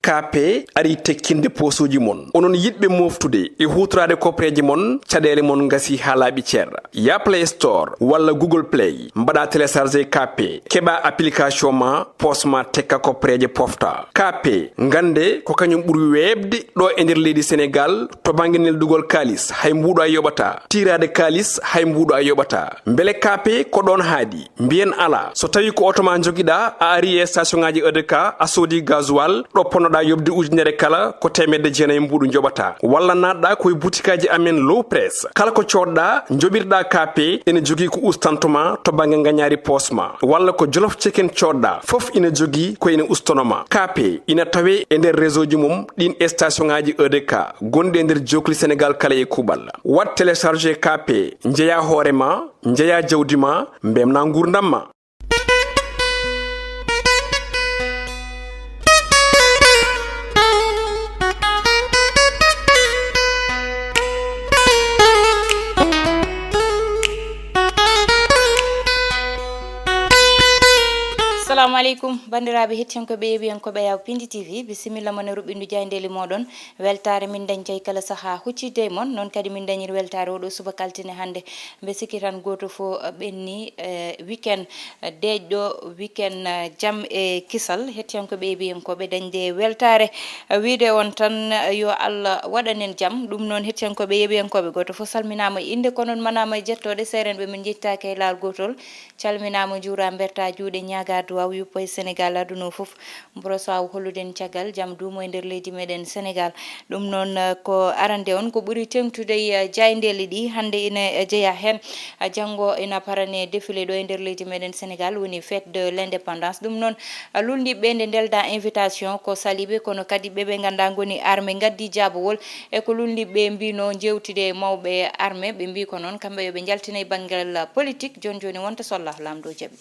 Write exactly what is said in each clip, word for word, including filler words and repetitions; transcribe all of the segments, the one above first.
K P ari tekkinde poosuuji mon. Onon yiɗɓe mooftude e huutoraade koppereeje mon, caɗeele mon ngasii haa laaɓi cer. Yah Play Store walla Google Play, mbaɗaa télécharger K P, keɓaa application ma, poos ma tekka koppereeje pofta. K P, ngannde ko kañum ɓuri weeɓde ɗo e nder leydi Senegaal to bannge neldugol kaalis, hay mbuuɗo a yoɓataa. Tiiraade kaalis, hay mbuuɗo a yoɓataa. Mbele K P ko ɗoon haaɗi? Mbiyen alaa. So tawii ko oto ma njogiɗaa, a arii e station ŋaaji E D K, a soodii gasoil, ɗo ponnoɗaa yoɓde ujunere kala, ko teemedde jeenayi mbuuɗu njoɓataa. Walla naatɗaa ko e butikaaji amen Low Press. Kala ko coodɗaa, njoɓirɗaa K P, ene jogii ko ustanto ma to bannge ngañaari poos ma. Walla ko Jolof Chicken coodɗaa, fof ina jogii ko ene ustono ma. K P ina tawee e nder réseau ji mum ɗiin e station ŋaaji E D K gonɗi e nder jookli Senegaal kala e kuuɓal. Waɗ télécharger K P, njeyaa hoore ma, njeyaa jawdi ma, mbemnaa nguurndam ma. Assalamu aleykum, banndiraaɓe hettiyankooɓe e yeɓiyankooɓe Yaw Pindi T V, bisimilla mon e ruɓɓindu jaayndeeli mooɗon. Weltaare min dañta e kala sahaa huccitde e mon, noon kadi min dañir weltaare oɗo subaka altine hannde. Mbe sikki tan gooto fof, eh, ɓenni, eh, weekend, eh, deeƴɗo, weekend, eh, jam e kisal, hettiyankooɓe e yeɓiyankooɓe dañde weltaare. Eh, wiyde on tan, eh, yo Allah waɗan en jam. Ɗum noon hettiyankooɓe e yeɓiyankooɓe gooto fof salminaama e innde, kono on manaama e jettooɗe, seerenɓe min njettaaki e laawol gootol. Calminaama, njuuraama, mbertaa juuɗe, ñaagaa duwaaw, yuppo e Senegaal, aduna o fof. Mbroso aw hollude en caggal jam duumo e nder leydi meɗen Senegaal. Ɗum noon, eh, ko arande on ko ɓuri teŋtude e, eh, jaayndeeli ɗi hannde ina, eh, jeyaa heen. Eh, janngo ina parane défilé ɗo e nder leydi meɗen Senegaal, woni fête de l'indépendance. Ɗum noon, eh, lulndiɓe nde ndelda invitation ko saliiɓe, kono kadi ɓe ɓe nganndaa ngoni armée ngaddi jaabawol. E ko lulndiɓe mbino jeewtide e mawɓe armée, ɓe mbi ko noon kamɓe yo ɓe njaltine e banngal politique. Jooni jooni wonta so Allah laamɗo jaɓi.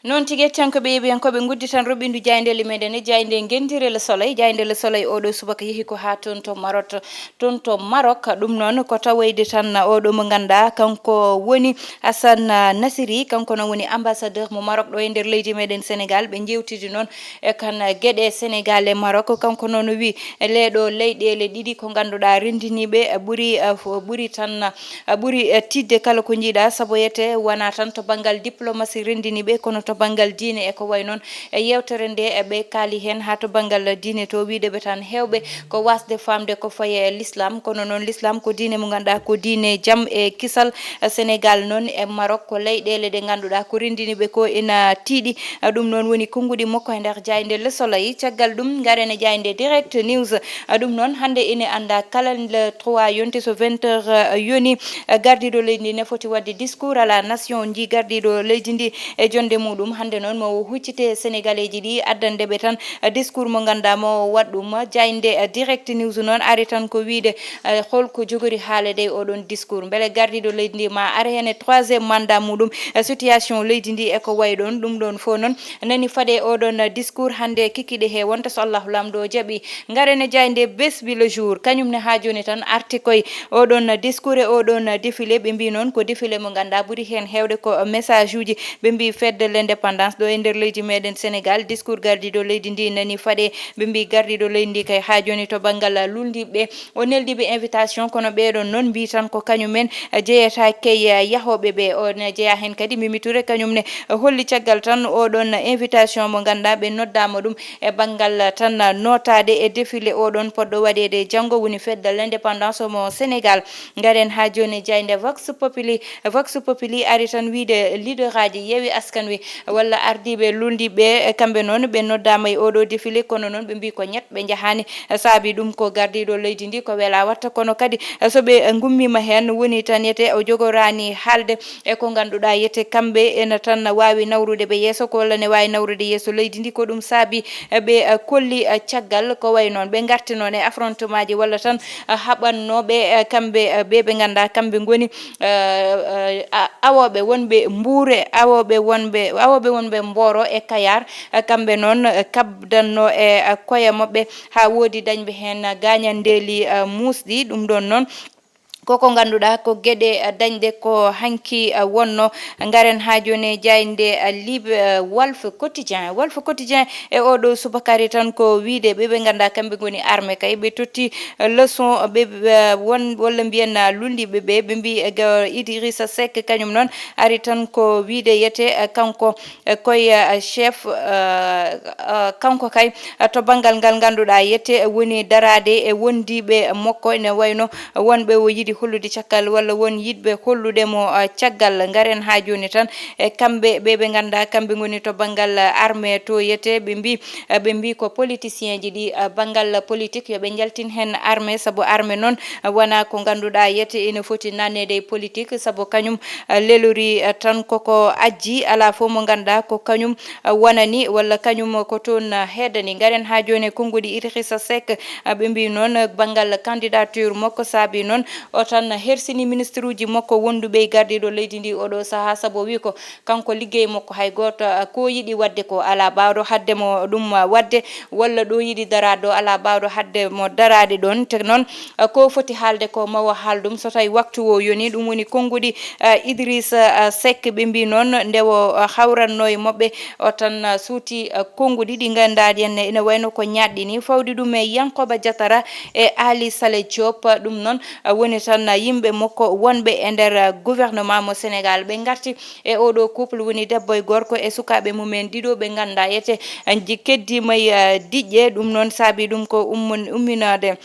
Noon tigi, hettiyankooɓe e yeɓiyankooɓe, ngudditan ruɓɓindu jaayndeeli meɗen e jaaynde ngenndire Le Soleil. Jaaynde Le Soleil oɗo subaka yehi ko haa toon to Marot, toon to Maroc. Ɗum noon ko tawoyde tan oɗo mo nganndaa kanko woni Hassan Nasiri, kanko noon woni ambassadeur mo Maroc ɗo e nder leydi meɗen Senegaal. Ɓe njeewtidi noon e kan geɗe Senegaal e Maroc. Kanko noon o wi leeɗo leyɗeele ɗiɗi ko ngannduɗaa renndiniiɓe ɓuri, ɓuri tan, ɓuri tiiɗde kala ko njiiɗaa, sabu yete wonaa tan to banngal diplomasi renndiniiɓe, kono to banngal diine e ko wayi noon. E yeewtere nde, e ɓe kaali heen haa to banngal diine to, wiyde ɓe tan heewɓe ko waasde faamde ko fayi e l'islam, kono noon l'islam ko diine mo ngannduɗaa ko diine jam e kisal. Senegaal noon e Maroc ko leyɗeele ɗe ngannduɗaa ko renndiniiɓe ko ina tiiɗi. Ɗum noon woni konnguɗi makko e nder jaaynde Le Soleil. Caggal ɗum, ngaren e jaaynde Direct News. Ɗum noon, hannde ene anndaa kala le trois yonti so vingt heures, eh, yoni, eh, gardiiɗo leydi ndi ne foti waɗde discours à la nation. Ndi gardiiɗo leydi ndi e jonnde muɗum. Hannde noon mo huccite Senegaleeji ɗi addande ɓe tan, eh, discours mo ngannduɗaa mo waɗ ɗum. Jaaynde, eh, Direct News noon ari tan ko wiyde, eh, holko jogori haalede e oɗon discours. Mbele gardiiɗo leydi ndi ma ar heen e troisième mandat muɗum, eh, situation leydi ndi e ko wayi ɗoon. Ɗum ɗoon fof noon nani fade oɗon discours hannde kikiɗe he wonta so Allahu Laamɗo jaɓi. Ngaren e jaaynde Bes bi le jour, kañum ne haa jooni tan arti koye oɗon discours e oɗon défilé. Ɓe mbii noon ko défilé mo ngannduɗaa ɓuri heen heewde ko message uji. Ɓe mbii fête de l'indépendance ɗo e nder leydi meɗen Sénégal, discours gardiiɗo leydi ndi nani fade. Ɓe mbii gardiiɗo leydi ndi kay haa jooni to banngal luulndiiɓe o neldi ɓe invitation, kono ɓeeɗon noon mbii tan ko kañum en jeyetaake e yahooɓe ɓe. O ne jeyaa heen kadi Mimi Touré, kañum ne holli caggal tan oɗon invitation mo ngannduɗaa ɓe noddaama ɗum e banngal tan nootaade e défilé oɗon poɗɗo waɗeede janngo, woni fête de l'indépendance mo Sénégal. Ngaren haa jooni jaaynde Vox Populi. Vox Populi ari tan wiyde leader aji Yewwi Askan Wi walla ardiiɓe luulndiiɓe, kamɓe noon ɓe noddaama e oɗo défilé, kono noon ɓe mbii ko ñat, ɓe njahaani. Saabi ɗum ko gardiiɗo leydi ndi ko welaa watta, kono kadi so ɓe ngummiima heen woni tan yete o jogoraani haalde e ko ngannduɗaa yete kamɓe ena tan waawi nawrude ɓe yeeso, ko walla ne waawi nawrude yeeso leydi ndi. Ko ɗum saabi ɓe kolli caggal ko wayi noon ɓe ngarti noon e affrontement ji walla tan haɓannooɓe kamɓe ɓe ɓe ngannduɗaa kamɓe ngoni awooɓe wonɓe Mbuur e awooɓe wonɓe, awooɓe wonɓe Mbooro e Kayaar. Kamɓe noon kabdanno e koye maɓɓe haa woodi dañɓe heen gaañanndeeli muusɗi. Ɗum ɗoon noon Koko ngannduɗaa ko geɗe, eh, dañɗe ko hanki, eh, wonno. Ngaren haa jooni e jaaynde, eh, Lib-, eh, Walf Quotidien. Walf Quotidien e oo ɗoo subaka ari tan ko wiyde ɓe ɓe nganndaa kamɓe ngoni armée kay, ɓe totti, eh, leçon, eh, ɓe, eh, won, walla mbiyen, eh, lullitɓe ɓe, ɓe mbii, eh, ga-, Idrissa Seck kañum noon ari tan ko wiyde yete, eh, kanko, eh, koye, eh, chef, eh, eh, kanko kay, eh, to banngal ngal ngannduɗaa yete, eh, woni daraade e wondiiɓe makko, ene wayno wonɓe o yiɗi hollude caggal walla won yiɗɓe hollude mo, eh, caggal. Ngaren haa jooni tan e kamɓe ɓe ɓe nganndaa kamɓe ngoni to banngal, eh, armée to yete, ɓe mbii, eh, ɓe mbii ko politicien ji ɗi, eh, banngal politique yo ɓe njaltin heen armée, sabu armée noon, eh, wonaa ko ngannduɗaa yete ene foti nanneede e politique, sabu kañum, eh, lelorii, eh, tan koko ajji, alaa fof mo ngannduɗaa ko kañum, eh, wonani walla kañum ko toon, eh, heedani. Ngaren haa jooni e konnguɗi Idrissa Seck, eh, ɓe mbii noon, eh, banngal candidature makko saabii noon o tan hersini ministre uji makko wonduɓe e gardiiɗo leydi ndi oɗo sahaa, sabu o wii ko kanko liggey makko hay gooto, eh, ko yiɗi waɗde ko alaa baawɗo haɗde mo ɗum, eh, waɗde, walla ɗo yiɗi daraade ɗo alaa baawɗo haɗde mo daraade ɗoon. Te noon, eh, ko foti haalde ko mawa haal ɗum so tawi waktu o yoni. Ɗum woni konnguɗi, eh, Idrissa, eh, Seck. Ɓe mbii noon nde o, eh, hawranno e maɓɓe o tan, eh, suuti, eh, konnguɗi ɗi ngannduɗaa ɗi ene, ene wayno ko ñaaɗɗini fawde ɗum e Yankoba Diatara e Ali Saleh Diop. Ɗum noon, eh, woni tan, eh, yimɓe makko wonɓe e nder, eh, gouvernement mo Sénégal. Ɓe ngarti e oɗo couple woni debbo e gorko e sukaaɓe mumen ɗiɗo ɓe ngannduɗaa yete, eh, ji-, keddiima e, eh, diƴƴe. Ɗum noon saabii ɗum ko ummun-, umminoode.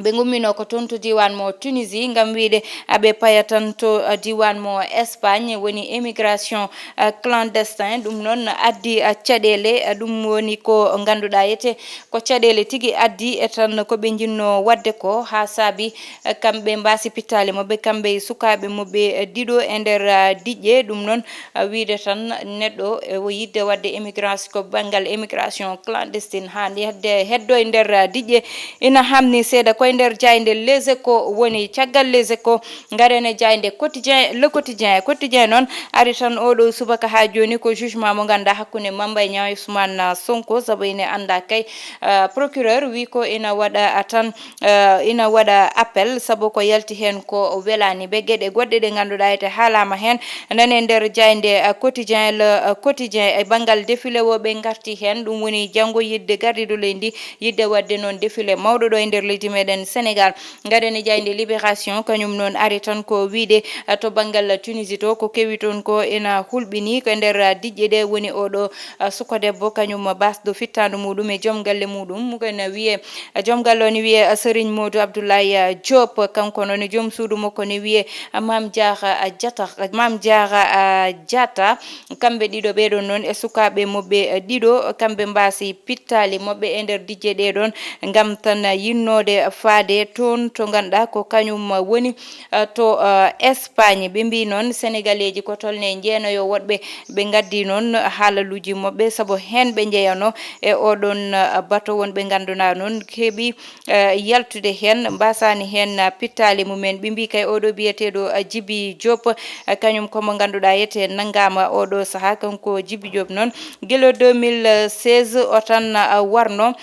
Ɓe ngumminoo ko toon to diiwaan mo Tunisie ngam wiyde aɓe paya tan to, eh, diiwaan mo Espagne, woni émigration, eh, clandestin. Ɗum noon addi, eh, caɗeele, eh, ɗum woni ko ngannduɗaa yete ko caɗeele tigi addi e tan ko ɓe njinnoo waɗde ko, haa saabii, eh, kamɓe mbaasi pittaali maɓɓe, kamɓe e sukaaɓe maɓɓe, eh, ɗiɗo e nder, eh, diƴƴe. Ɗum noon, eh, wiyde tan neɗɗo, eh, o yiɗde waɗde émigration, ko banngal émigration clandestine, haa ndi hedde, heddo e nder, eh, diƴƴe. Ina hamni seeɗa ko e nder jaaynde Les Échos woni. Caggal Les Échos, ngaren e jaaynde Quotidien, Le Quotidien. Quotidien noon ari tan oɗo subaka haa jooni ko jugement mo ngannduɗaa hakkunde Mame Mbaye Niang e Ousmane Sonko, sabu ene anndaa kay, eh, procureur wii ko ina waɗa, ah, tan, eh, ina waɗa appel, sabu ko yalti heen ko welaani ɓe. Geɗe goɗɗe ɗe ngannduɗaa ete haalaama heen nane nder jaaynde, eh, Quotidien, Le, eh, Quotidien e banngal défilé o ɓe ngarti heen. Ɗum woni janngo yiɗde gardiiɗo leydi, yiɗde waɗde noon défilé mawɗo ɗo e nder leydi meɗen Sénégal. Ngaren e jaaynde Libération, kañum noon ari tan ko wiyde, eh, to banngal Tunisie to, ko kewi toon ko ena hulɓini ko e nder, eh, diƴƴe ɗe woni oɗo, eh, suko debbo, kañum baasɗo fittaandu muɗum e joom galle muɗum. Ko ena wiyee, eh, joom galle o ne wiyee, eh, Serigne Modou Abdoulaye, eh, Diop, kanko noon joom suudu makko ne wiyee, eh, Mame Diarra, eh, Diatta, Mame Diarra, eh, Diatta. Kamɓe ɗiɗo ɓeeɗo noon e sukaaɓe maɓɓe, eh, ɗiɗo, kamɓe mbaasi pittaali maɓɓe e nder diƴƴe ɗee ɗoon, ngam tan yinnoode faade toon to ngannduɗaa ko kañum woni, eh, to, eh, Espagne. Ɓe mbii noon Senegaleeji ko tolne njeenayo woɗɓe ɓe ngaddi noon haalaluuji maɓɓe, sabu heen ɓe njeyanoo e oɗoon, eh, bato, won ɓe ngannduɗaa noon keɓi, eh, yaltude heen, mbaasaani heen, eh, pittaali mumen. Ɓe mbii kay oɗo biyeteeɗo, eh, Djiby Diop, eh, kañum ko mo ngannduɗaa yete nanngaama oɗo sahaa. Kanko Djiby Diop noon, gila deux mille seize o tan, eh, warno,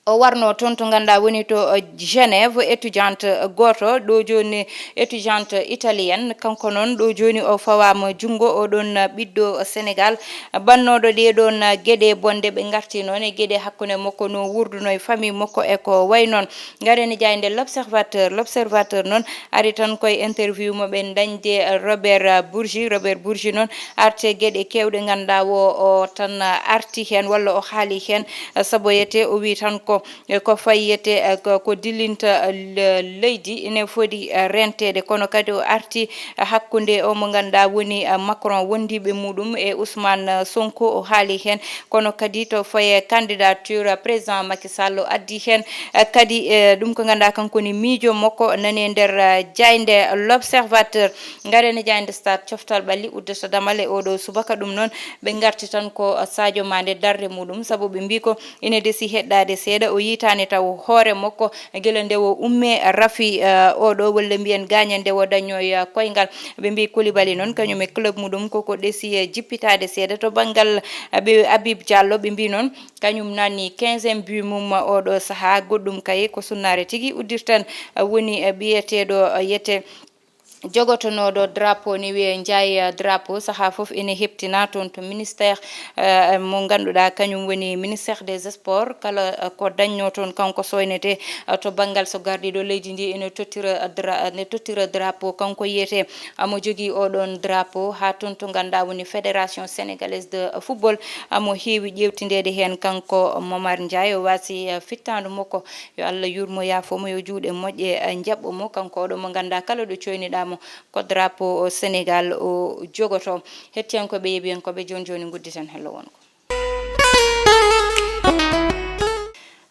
o warno toon to ngannduɗaa woni to, eh, Genève, étudiante, eh, gooto, ɗo jooni étudiante italienne. Kanko noon ɗo jooni o fawaama junngo, oɗoon, eh, ɓiɗɗo Sénégal, bannooɗo ɗee ɗoon, eh, geɗe bonɗe. Ɓe ngarti noon e geɗe hakkunde makko no wuurduno e famille makko e ko wayi noon. Ngaren e jaaynde L'Observateur. L'Observateur noon ari tan koye interview mo ɓe dañde Robert Bourgi. Robert Bourgi noon arte geɗe keewɗe ngannduɗaa o, o tan arti heen walla o haali heen, sabu yete o wii tan ko, ko fayete ko, ko dillinta le-, leydi ene foti renteede, kono kadi o arti hakkunde o mo ngannduɗaa woni Macron wondiiɓe muɗum e Ousmane Sonko o haali heen. Kono kadi to faye candidature président Macky Sall o addi heen, eh, kadi, eh, ɗum ko ngannduɗaa kanko ni miijo makko nani e nder, eh, jaaynde L'Observateur. Ngaren e jaaynde Stade, coftal ɓalli uddata damal e oɗo subaka. Ɗum noon ɓe ngarti tan ko, eh, Sadio Mané darnde muɗum, sabu ɓe mbii ko ina desi heɗɗaade seeɗa. O yiytaani taw hoore makko gila nde o ummii rafi, eh, oɗo, walla mbiyen gaañe nde o dañnoo, eh, koyngal. Ɓe mbii Koulibaly noon, kañum e club muɗum koko ɗesi, eh, jippitaade seeɗa. To banngal, eh, ɓe Habib Diallo, ɓe mbii noon kañum naatni quinzième but mum oɗo sahaa. Goɗɗum kay ko sunnaare tigi uddirten, eh, woni, eh, biyeteeɗo, eh, yete jogotonooɗo drapeau, ne wiyee Ndiaye, eh, drapeau, sahaa fof ene heptina toon to ministère, eh, mo ngannduɗaa kañum woni ministère des sports. Kala, eh, ko dañnoo toon kanko soynetee, eh, to banngal so gardiiɗo leydi ndi ene tottira dra-, ne tottira drapeau, kanko yiyetee omo jogii oɗoon drapeau haa toon to ngannduɗaa woni Fédération Sénégalaise de Football. Omo heewi ƴeewtindeede heen kanko Momar Ndiaye, o waasi, eh, fittaandu makko. Yo Allah yurmo, yaafo mo, yo juuɗe moƴƴe, eh, njaɓɓo mo. Kanko oɗo mo ngannduɗaa kala ɗo coyniɗaa mo ko drapeau o Sénégal o jogoto. Hettiyankooɓe, yeeɓiyankooɓe, jooni jooni ngudditen hello wonko.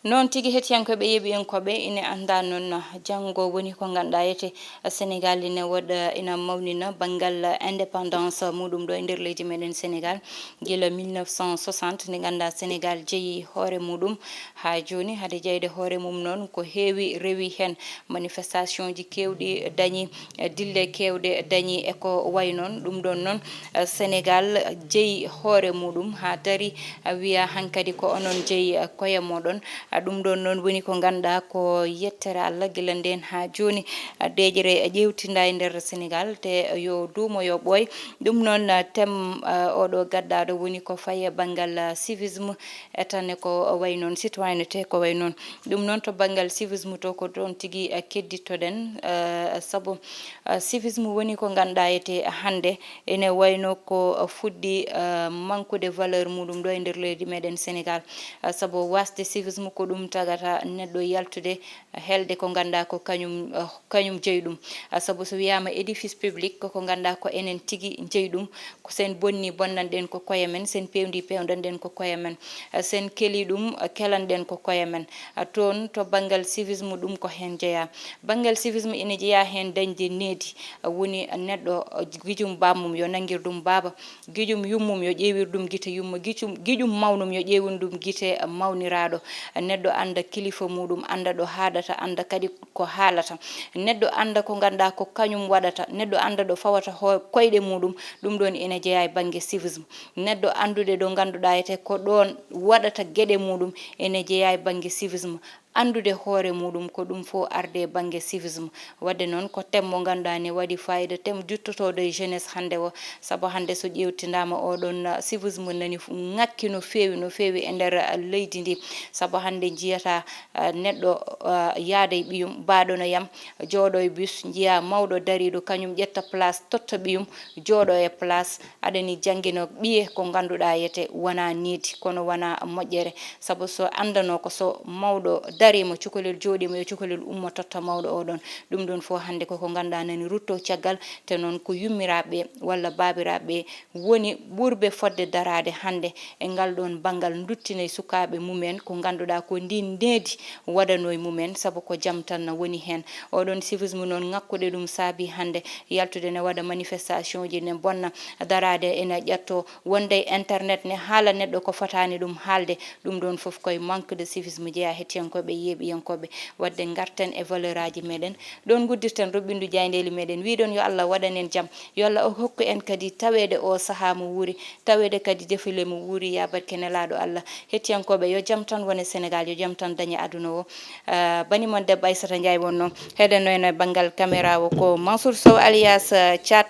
Noon tigi, hettiyankooɓe, yeeɓiyankooɓe, ine anndaa noon janngo woni ko ngannduɗaa yete Sénégal ina waɗa, ina mawnina banngal indépendance muɗum ɗo e nder leydi meɗen Sénégal. Gila mille neuf cent soixante, nde ngannduɗaa Sénégal jeyi hoore muɗum haa jooni. Hade jeyde hoore mum noon, ko heewi rewi heen. Manifestation ji keewɗi dañi, eh, dille keewɗe dañi e ko wayi noon. Ɗum ɗoon noon, eh, Sénégal jeyi hoore muɗum haa dari, eh, wiya hankadi ko onon jeyi, eh, koye moɗon. Eh, ɗum ɗoon noon woni ko ngannduɗaa ko yettere Allah gila ndeen haa jooni. Eh, deeƴre ƴeewtinda e nder Sénégal, te yo duumo yo ɓooy. Ɗum noon, eh, thème, eh, oɗo gaddaɗo woni ko faye banngal, eh, civisme, etane ko wayi noon, citoyenneté ko wayi noon. Ɗum noon to banngal civisme to ko ɗoon tigi, eh, kedditoɗen, eh, sabu, eh, civisme woni ko ngannduɗaa yete hannde ene wayno ko, eh, fuɗɗi, eh, mankude valeur muɗum ɗo e nder leydi meɗen Sénégal. Eh, sabu wasde civisme ko ɗum tagata neɗɗo yaltude, eh, helde ko ngannduɗaa ko kañum, eh, kañum jeyi ɗum. Ah, sabu so wiyaama édifice public, ko ko ngannduɗaa ko enen tigi njeyi ɗum. Ko sen bonni, bonnanɗen ko koye men, sen peewndi, peewndanɗen ko koye men. Ah, sen keli ɗum, ah, kelanɗen ko koye men. Ah, toon to banngal civisme ɗum ko heen jeyaa. Banngal civisme ina jeyaa heen dañde needi. Ah, woni neɗɗo, ah, gijum bammum yo nanngir ɗum baaba. Gijum yummum yo ƴeewir ɗum gite yumma, gijum, gijum mawnum yo ƴeewir ɗum gite mawniraaɗo. Neɗɗo annda kilifa muɗum, annda ɗo haaɗata, annda kadi ko haalata. Neɗɗo annda ko ngannduɗaa ko kañum waɗata, neɗɗo annda ɗo fawata ho-, koyɗe muɗum, ɗum ɗoon ina jeyaa e bannge civisme. Neɗɗo anndude ɗo ngannduɗaa ete ko ɗoon waɗata geɗe muɗum ina jeyaa e bannge civisme. Anndude hoore muɗum ko ɗum fof arde e bannge civisme. Waɗde noon ko thème mo ngannduɗaa ne waɗi fayida, thème juttotooɗo e jeunesse hannde o, sabu hannde so ƴeewtindaama oɗoon, ah, civisme nani f-, ŋakki no feewi, no feewi e nder, ah, leydi ndi, sabu hannde njiyata, ah, neɗɗo, ah, yaada e ɓiyum, baaɗo no yam, jooɗo e bus, njiya mawɗo dariiɗo, kañum ƴetta place, totta ɓiyum, jooɗo e place, aɗani janngino ɓiye ko ngannduɗaa yete wona needi, kono wona moƴƴere. Sabu so anndanoo ko so mawɗo dariima, cukalel jooɗiima, yo cukalel ummo totta mawɗo oɗon. Ɗum ɗon fof hannde koko ngannduɗaa nani rutto caggal, te noon ko yummiraaɓe walla baabiraaɓe woni ɓurɓe fodde daraade hannde e ngal ɗoon banngal, nduttina e sukaaɓe mumen ko ngannduɗaa ko ndin needi waɗanoo e mumen, sabu ko jam tan na woni heen. Oɗon civisme noon ŋakkude ɗum saabi hannde yaltude ne waɗa manifestation ji ne bonna, daraade ene ƴatto, wonde e internet ne haala neɗɗo ko fotaani ɗum haalde. Ɗum ɗoon fof koye manque de civisme jeyaa, hettiyankooɓe, yeeɓiyankooɓe. Waɗde ngarten e valeur aji meɗen. Ɗoon nguddirten roɓɓindu jaayndeeli meɗen. Wiɗon yo Allah waɗan en jam. Yo Allah o hokku en kadi taweede o sahaa mo wuuri, taweede kadi defile mo wuuri, yaa barke nelaaɗo Allah. Hettiyankooɓe, yo jam tan wone Senegaal, yo jam tan dañe aduna o. Ah, bani mon debbo Aissata Ndiaye wonno. Heɗen no e banngal caméra o ko Mansour Sow alias, ah, Thiat.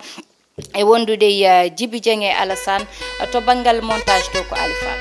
E wondude e, ah, Djiby Dieng e Alassane, ah, to banngal montage to ko Ali Fall.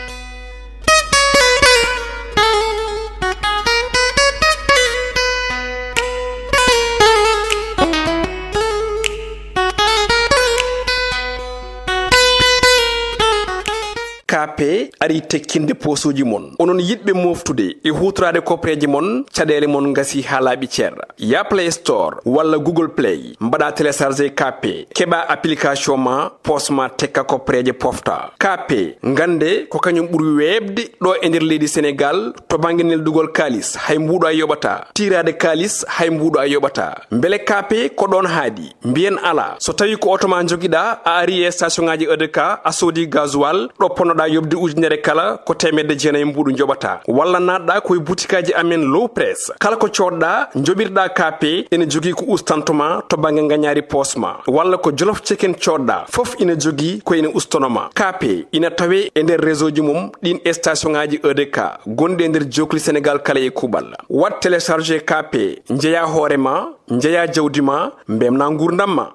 K P ari tekkinde poosuuji mon. Onon yiɗɓe mooftude e huutoraade kopreeje mon, caɗeele mon ngasi haa laaɓi cer. Yaa Play Store walla Google Play, mbaɗa télécharger K P, keɓa application ma, poos ma tekka kopreeje pofta. K P, ngannde ko kañum ɓuri weeɓde ɗo e nder leydi Senegaal to bannge neldugol kaalis, hay mbuuɗo a yoɓata. Tiiraade kaalis, hay mbuuɗo a yoɓata. Mbele K P ko ɗoon haaɗi? Mbiyen alaa. So tawii ko oto ma njogiɗaa, a ari e station ŋaaji E D K, a soodi gasoil, ɗo ponnoɗaa yoɓde uji Ñande kala ko teemedde jeenayi mbuuɗu njoɓata. Walla naatɗa ko e butikaaji amen Low Press. Kala ko coodɗa, njoɓirɗa K P, ene jogii ko ustanto ma to bannge ngañaari poos ma. Walla ko Jolof Chicken coodɗa, fof ina jogii ko ene ustono ma. K P ina tawee e nder réseau ji mum ɗin station ŋaaji E D K gonɗi e nder jookli Sénégal kala e kuuɓal. Waɗ télécharger K P, njeeya hoore ma, njeeya jawdi ma, mbelna nguurndam ma.